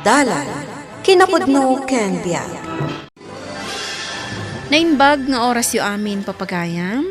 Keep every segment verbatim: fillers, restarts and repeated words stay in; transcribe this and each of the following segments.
Dalan, kinapudno ken biag. Naimbag nga orasyo amin, papagayam.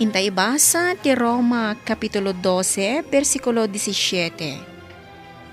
Inta ibasa ti Roma Kapitulo dose, bersikulo disisiete.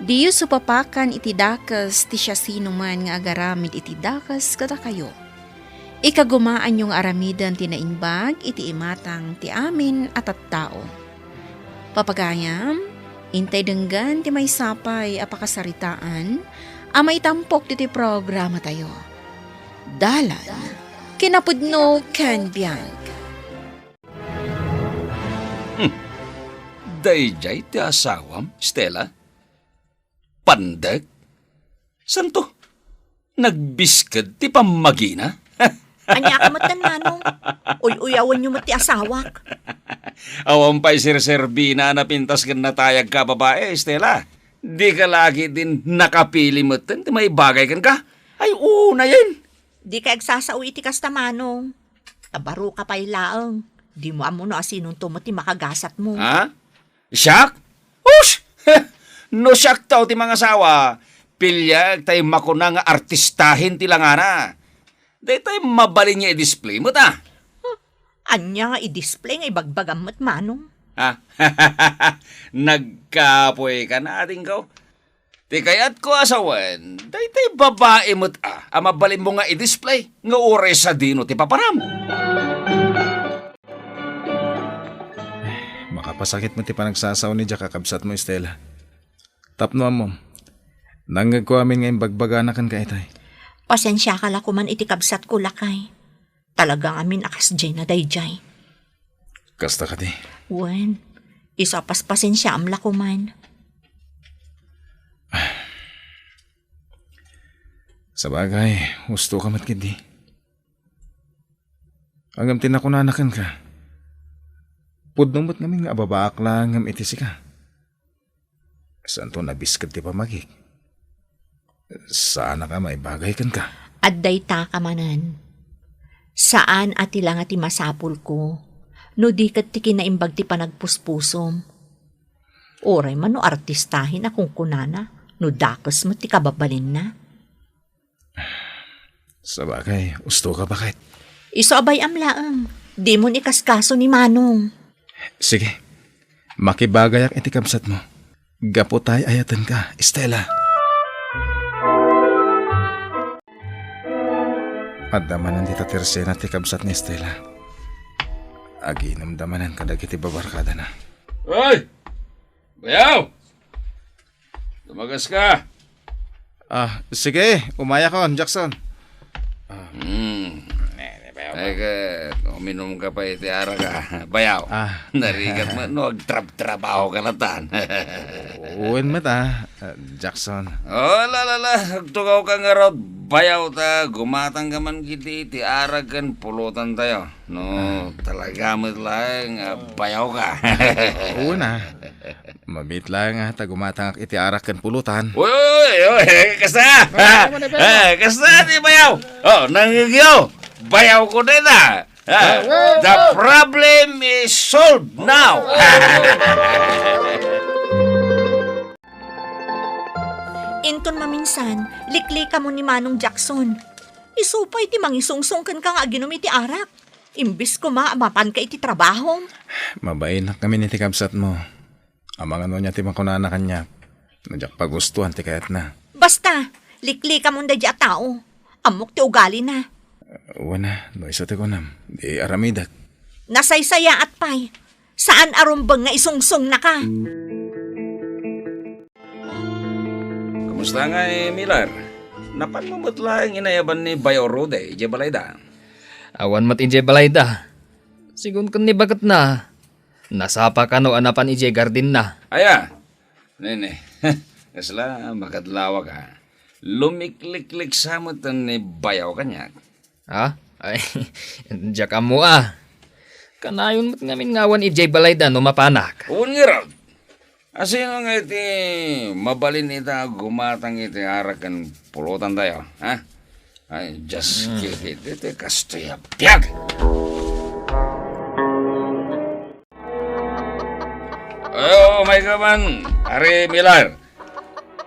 Diyo supapakan iti dakes ti siasinoman nga agaramid iti dakes kadakayo. Ikagumaanyo nga aramiden ti naimbag iti imatang ti amin a tattao. Papagayam, intay denggen ti maysa pay a pakasaritaan a maitampok ditoy programatayo. Dalan, kinapudno ken biag. Hmm. Daydiay ti asawam, Stella? Pandek? Santo, nagbisked ti pammagina? Ania ka metten, Manong? Uy-uyawenyo met ti asawak. Awan pay serserbina a napintas ken natayagka a babae, Stella. Dika la ketdin nakapili metten ti maibagay kenka? Ay, unayen. Dika agsasao iti kasta, Manong. Ta baro ka pay laeng. Dimo ammo no asinonto met ti makagasatmo. Ha? Siak? Ush! No siak taw ti mangasawa, piliak tay makuna nga artistahen ti langana. Daytay mabalin nga i-display met, a. Ania nga i-display nga ibagbagam met, Manong? Ha? Nagkapoy ka na, adingko. Ti kayatko a sawen, daytay babae met, a, a mabalinmo nga i-display nga uray sadino ti papanam. Makapasakit met ti panagsasao ni diak a kabsatmo, Stella. Tapno ammom, nangngegko amin nga imbagbagana kenka itay. Pasensiaka la koman iti kabsatko, lakay. Talaga ngamin a kasdiay na daydiay. Kasta kadi? Wen, isu a paspasensiaam la koman. Sabagay, husto ka met ketdi. Ngem ti nakunana kenka, pudno met ngamin nga ababaak laeng ngem iti sika. Santo, nabisked ti pammagik. Saanak a maibagay kenka. Adda ita ka manen. Saan a ti langa ti masapulko, no di ket ti kinaimbag ti panagpuspusom. Uray man no artistahen a kunkunana, no dakes met ti kababalinna. Sabagay, husto ka, baket. Isu a bay-am laeng. Dimon ikaskaso ni Manong. Sige. Makibagayak iti kabsatmo. Gapu tay ayatenka, Stella. Adda manen dita tersena ti kabsat ni Stella. Aginomda manen kadagiti babarkadana. Oy! Bayaw! Lumagas ka! Ah, sige, umayakon, Jackson. Ah. Hmm. Ne, ne, bayaw, bayaw. Ay, ka, uminom ka pa iti arak, a. Bayaw. Ah. Narigat mo, no, agtrab-trabaho ka latan. Wen met, a, ah, Jackson. Oh, la, la, la. Agtugaw ka ngarud, bayaw, ta gumatang ka man kiti iti arak ken pulutan tayo. No, ah, talaga met laeng, a, bayaw ka. Wen a. Mabiit laeng a ta gumatangak iti arak ken pulutan. Uy, uy, uy, kasta! Ah, ano man, eh, bayaw? Eh, kasta ti bayaw! Oh, nangngegyo! Bayaw ko din, a! Ah, the problem is solved now! Inton maminsan, liklikam ni Manong Jackson. Isu pay ti mangisungsong kenka nga aginom iti arak. Imbes koma a mapanka iti trabahom. Mabainak ngamin iti kabsatmo. Amangan no ania ti makunana kaniak no diak pagustuan ti kayatna. Basta, liklikamon daydi a tao. Ammok ti ugalina. Wen a, no isu ti kunam, di aramidek. Nasaysayaat pay. Saan a rumbeng nga isungsongnaka. Kumusta ngay, Miller? Napanmo met laeng inayaban ni Bayaw Rudy idiay balayda? Awan met idiay balayda. Sigun ken ni baketna, nasapa kano a napan idiay gardenna. Aya, nene, kasla makadlawak a. Lumikliklik sa met ni Bayaw kaniak. Ha? Ay, diak ammo a. Kanayon met ngamin nga awan idiay balayda no mapanak. Wen ngarud. Asino nga iti mabalin ita a gumatang iti arak ken pulutan tayo, ha? Ay, just Hmm. kidding. Iti kastoy a biag. Ayo, may ka man, Ari Miller.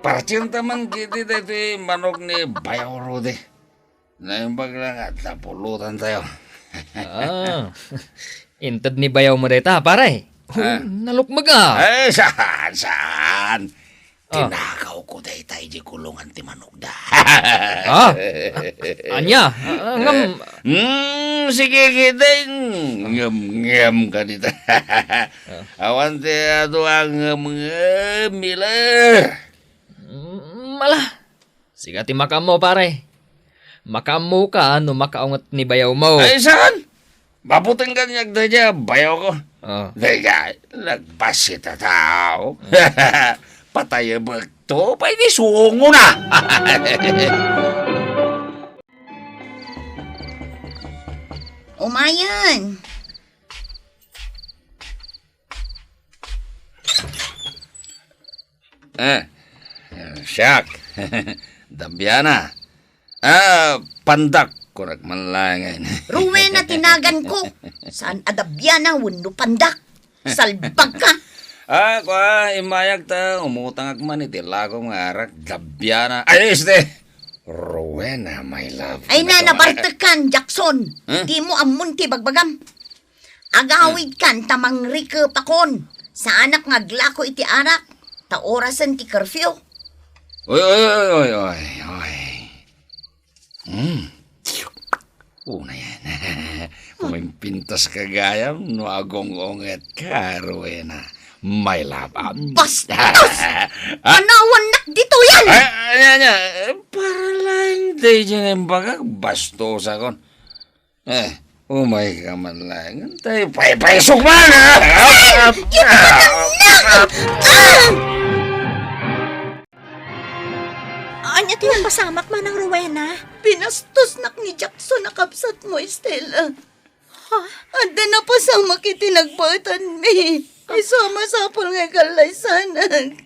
Partsenta man ketdi daytoy manok ni Bayaw Rudy. Naimbag la nga, napulutan tayo. Ah, inted ni Bayaw mo dayta, pare. Ah. Nalukmeg, ah. Ay, saan, saan? Ah. Tinakaw ko dayta idiay kulungan ti manokda. Ah? Ania? Ah, ngem Hmm, sige, ketdi. Ngem-ngem ka dita. Ah. Awan ti adu a ngem-ngem, Miller. Mm, ala. Sika ti makaammo, pare. Makaammoka no makaunget ni bayawmo. Ay, saan? Maputeng kaniak daydiay a bayawko. Ah. Daydiay, nagbasit a tao. Ah. Patayabekto, pay ti sungona. Umayen. Eh, siak. Dabiana. Ah, pandak, kunak man laengen. Rowena ti naganko. Saan a Dabiana wenno pandak? Salbag ka. Ah, kua, immayak ta umutangak man iti lakom nga arak, Dabiana. Ay, este! Rowena, my love. Ay na, nabartek kan, Jackson. Huh? Dimo ammon ti bagbagam. Agawidkan ta mangrikepakon. Saanak nga aglako iti arak, ta orasen ti curfew. Oy, oy, oy, oy, oy, oy. Hmm. Unayen. Umimpintas ka gayam no agong-unget ka, Rowena. My love, ah. Bastos! Ah. Panawannak ditoyen! Ay, ania, ania, eh, para laeng daydiay nga imbagak, bastosakon. Eh, umay ka man laeng. Tay, paypaysok man, ah! Ay! Iti anak! Ah! Ania ti napasamak, Manang Rowena? Pinastosnak ni Jackson a kabsatmo, Estela. Ha? Adda napasamak iti nagbaetanmi. Isu a masapul nga ikallaysanak.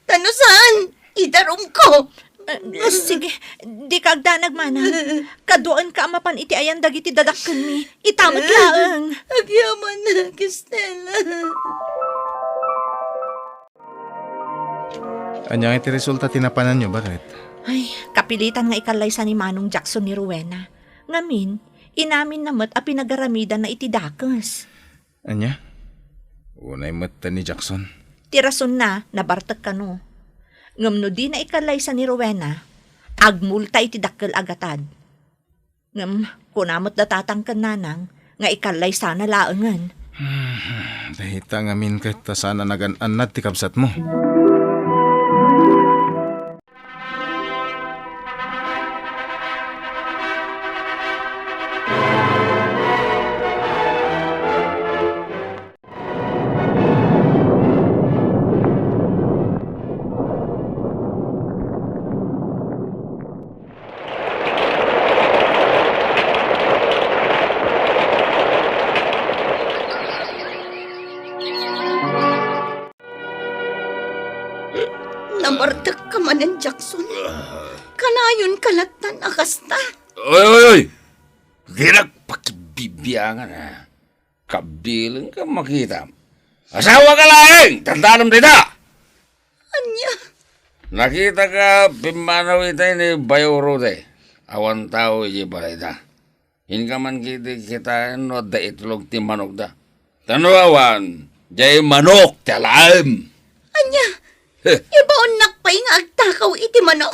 Ta no saan, idarumko. Eh, sige, dika agdanag, Manang. Kaduaenka a mapan iti ayan dagiti dadakkelmi. Ita met laeng. Agyamanak, Estela. Ania nga iti resulta ti napananyo, baket? Ay, kapilitan nga ikallaysa ni Manong Jackson ni Rowena. Ngamin, inaminna met a pinagaramidanna iti dakes. Ania? Unay met ni Jackson. Ti rasonna, nabartek kano. Ngem no dina ikallaysa ni Rowena, agmulta iti dakkel a gatad. Ngem kuna met da tatang ken nanang nga ikallaysana laengen. Hmm, dayta ngamin ket ta saan a nagan-annad ti kabsatmo. Nabartek ka manen, Jackson. Kanayon ka lattan a kasta. Oy, oy, oy! Dinak pakibibiangan, ha? Kabilen ka makitam. Asawa ka laeng! Tantanem dayta! Ania? Nakita ka pimmanaw itay ni Bayaw Rudy. Awan tao iti balayda. Inka man ketdi kitaen no adda itlog ti manokda. Ta no awan, diay manok ti alaem. Ania? Heh. Ibaonnak pay nga agtakaw iti manok?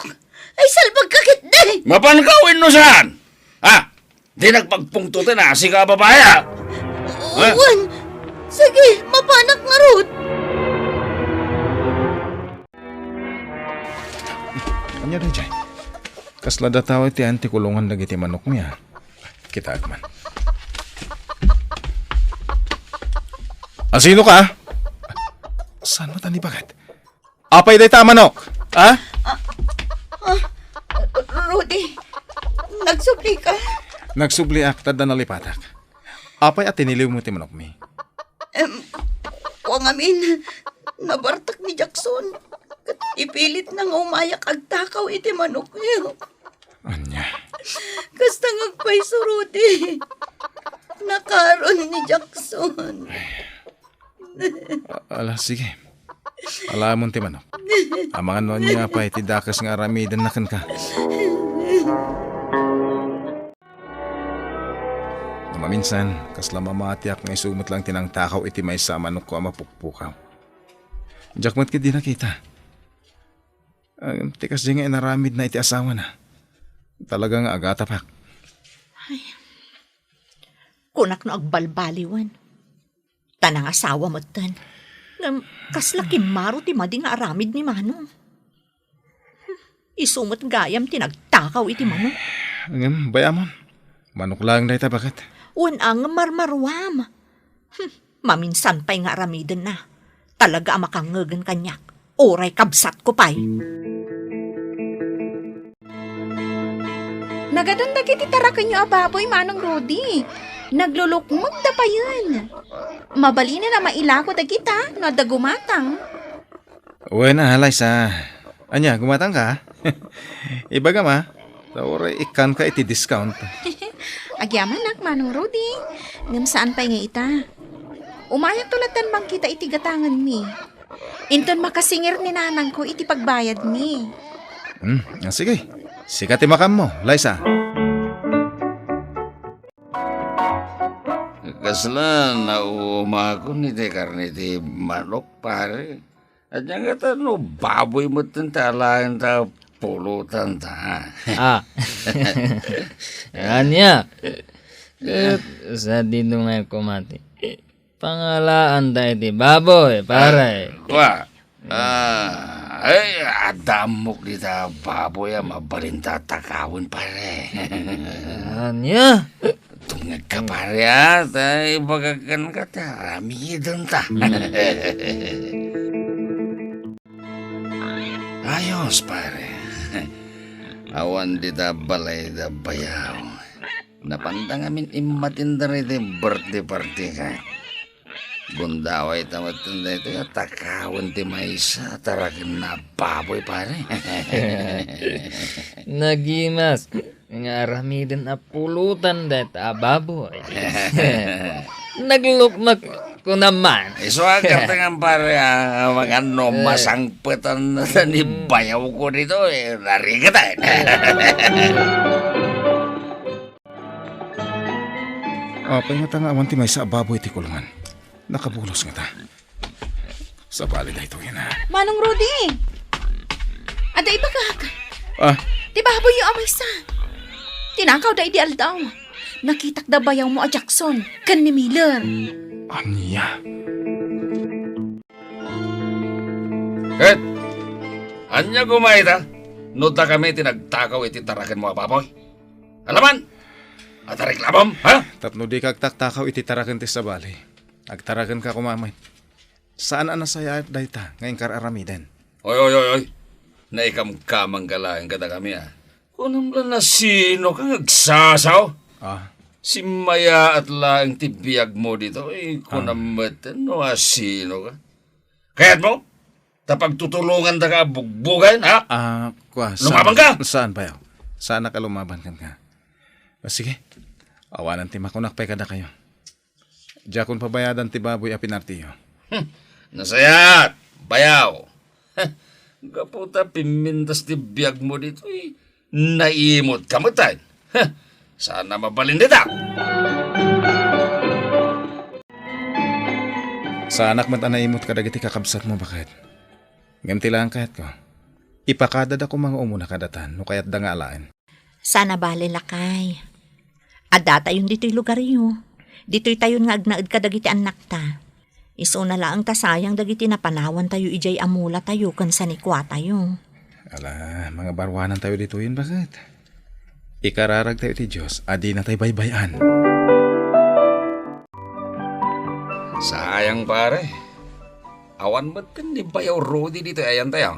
Ay, salbag ka ketdi! Mapan ka wenno saan? Ha? Dinak pagpungtoten a sika a babai, ha? Ha? Wen. Sige, mapanak ngarud. Ania daydiay? Kasla dataway ti ayan ti kulongan dagiti manokmi, ha? Kitaek man. A, sino ka? Saan mo ta ni baket? Apay dayta a manok? Ha? Ah, ah, Rudy, nagsubli ka? Nagsubliak, ta adda nalipatak. Apay a tiniliwmo ti manokmi? Em, kua ngamin, nabartek ni Jackson. Ket ipilitna nga umayak agtakaw iti manokyo. Ania? Kasta nga agpayso, Rudy. Nakaron ni Jackson. A-, ala, sige. Alamon ti manok. Amangan no ania pay ti dakes nga aramidenna kenka. No maminsan, kasla mamatiak nga isu met laeng ti nangtakaw iti maysa a manokko a mapukpukaw. Diak met ketdi nakita. Ngem ti kasdi nga inaramidna iti asawana, talaga nga agatapak. Ay, kunak no agbalbaliwen. Ta nangasawa metten. Ngem kasla kimmaro ti madi nga aramid ni Manong. Isu met gayam ti nagtakaw iti manok. Ngem bayamon, manok laeng dayta, baket. Wen a, ngem marmaruam. Hmm, maminsan pay nga aramidenna. Talaga a makangngegen kaniak. Uray kabsatko pay. Nagadan dagiti tarakenyo a baboy, Manong Rudy. Naglulukmegda payen. Mabalinen a mailako dagita no adda gumatang. Wen a, Liza. Ania, gumatangka? Ibagam a, ta uray ikkanka iti discount. Agyamanak, Manong Rudy. Ngem saan pay nga ita. Umayakto latta mangkita iti gatangenmi. Inton makasingir ni nanangko iti pagbayadmi. Hmm, ah, sige. Sika ti makaammo, Liza. Kasla naumakon iti karne ti manok, pare. Ania ngata no baboy metten ta alaen ta pulutan ta, ha? Ah. Ania? Ket sadino nga kumati. Pangalaanta iti baboy, pare. Ah, kua. Ah, ay, adda ammok dita baboy a mabalin ta takawen, pare. Ania? Tungegka, pare, a, ta ibagak kenka ta aramidenta. Ayos, pare. Awan dita balay da bayaw. Napanda ngamin immatinda iti birthday party ka. Gundaway ta met daytoy a takawen ti maysa a tarakenna a baboy, pare. Nagimas nga aramiden a pulutan dayta a baboy. Naglukmak ko naman. Isu a kartengan, pare, a, magano masangpetan ni bayaw ko dito, eh, narigatan. Apay ngata nga awan ti maysa a baboy iti kulungan? Nakabulos ngata. Sabali daytoy na. Manong Rudy! Adda ibagak. Ah? Ti baboyyo a maysa. Tinakawda idi aldaw. Nakitak da bayawmo a Jackson ken ni Miller. Ania? Ket ania koma ita no dakami ti nagtakaw iti tarakenmo a baboy? Alaman! Adda reklamom, ha? Tapno dika agtaktakaw iti taraken ti sabali, agtarakenka koma met. Saan a nasayaat dayta nga inkar-aramiden. Oy, oy, oy, oy. Naikamkamangka laeng kadakami, a. Kunam la no asinoka nga agsasao? Ah. Simmayaat laeng ti biagmo ditoy, kunam met no asinoka. Kayatmo? Ta pagtutulongandaka a bugbugen, ha? Ah, kua, saan, lumabanka? Saan, bayaw? Saanak a lumaban kenka. Ah, sige. Awanen ti makunak pay kadakayo. Diakon pabayadan ti baboy a pinartiyo. Hmm. Nasayaat, bayaw. Gapu ta pimmintas ti biagmo ditoy, naimut ka met, ay. Huh. Saan a mabalin dita? Saanak met a naimut kadagiti kakabsatmo, baket. Ngem ti laeng kayatko, ipakadada koma nga umuna kadata no kayatda nga alaen. Saan a bale, lakay. Addatayon ditoy lugaryo. Ditoytayon nga agnaed kadagiti annakta. Isuna laeng ta sayang dagiti napanawantayo idiay amulatayo ken sanikuatayo. Ala, mangabaruanantayo ditoyen, baket. Ikararagtayo iti Dios a dinatay baybay-an. Sayang, pare. Awan metten ni Bayaw Rudy ditoy ayantayo.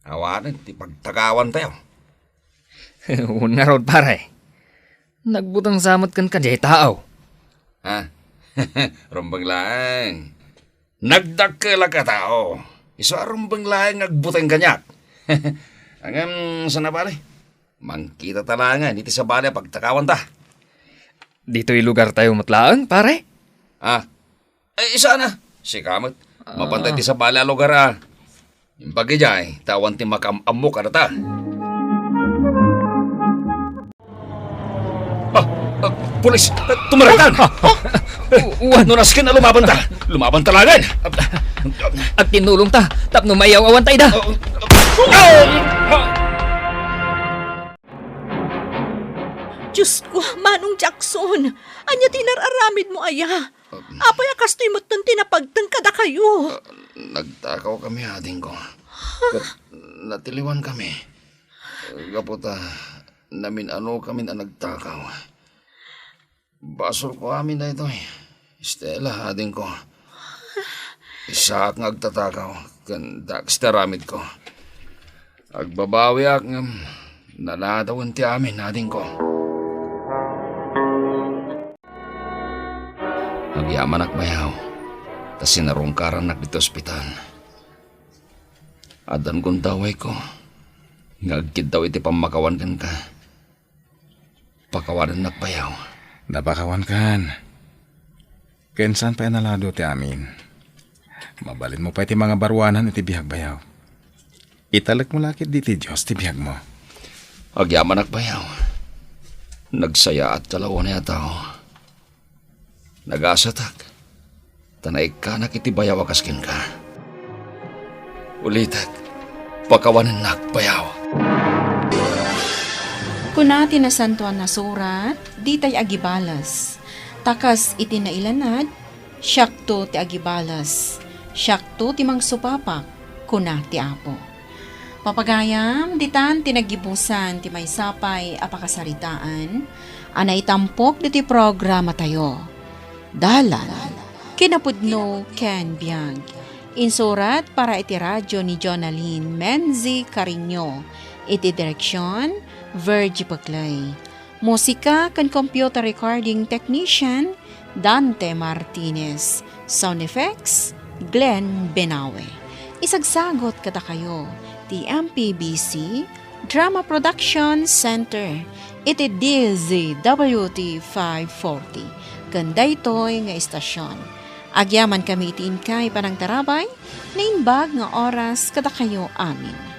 Awanen ti pagtakawantayo. Wen ngarud, pare. Nagbuteng sa met kenka diay tao. Ha? Rumbeng laeng. Nagdakkelak a tao. Isu a rumbeng laeng nga agbuteng kaniak. Ngem saan a bale. Mangkitata laengen iti sabali a pagtakawanta. Ditoy lugartayo met laeng, pare? Ah, eh, saan a? Sika met. Mapantay ti sabali a lugar, a. Imbag idiay, ta awan ti makaam-ammo kadata. Ah, ah, pulis! Ah, tumaraktan! Ah, ah, wan. No nasken a lumabanta! Lumabanta laengen! Agtinnulongta tapno maiyaw-awan ta ida. Diosko, Manong Jackson, ania ti inar-aramidmo aya? Apay a kastoy metten ti napagteng kadakayo? Ah, nagtakawkami, adingko. Ket natiliwankami. Gapu ta namin-anokamin a nagtakaw. Basolko amin daytoy, Stella, adingko. Isaak nga agtatakaw ken dakes ti aramidko. Agbabawiak ngem naladawen ti amin, adingko. Agyamanak bayaw, ta sinarungkarannak ditoy ospital. Addan gundawayko nga agkiddaw iti pammakawan kenka. Pakawanennak bayaw. Napakawankan. Ken saan pay a nalado ti amin. Mabalinmo pay ti mangabaruanan iti biag bayaw. Italekmo la ketdi iti Dios ti biagmo. Agyamanak bayaw. Nagsayaatka la unay a tao. Nagasatak, ta naikkanak iti bayaw a kas kenka. Ulitek, pakawanennak bayaw. Kuna ti Nasantoan a Surat, ditay agibales. Ta kas iti nailanad, siakto ti agibales, siakto ti mangsupapak, kuna ti Apo. Papagayam, ditan ti naggibusan ti maysa pay a pakasaritaan a naitampok ditoy programatayo. Dalan, kinapudno ken biag. Insurat para iti radio ni Jonalyn Menzi Cariño. Iti direksion, Virgie Peclay. Musika ken computer recording technician, Dante Martinez. Sound effects, Glenn Benawe. Isagsagut kadakayo ti M P B C Drama Production Center iti D Z W T five forty ken daytoy nga istasyon. Agyamankami iti inkay panangtarabay, naimbag nga oras kadakayo amin.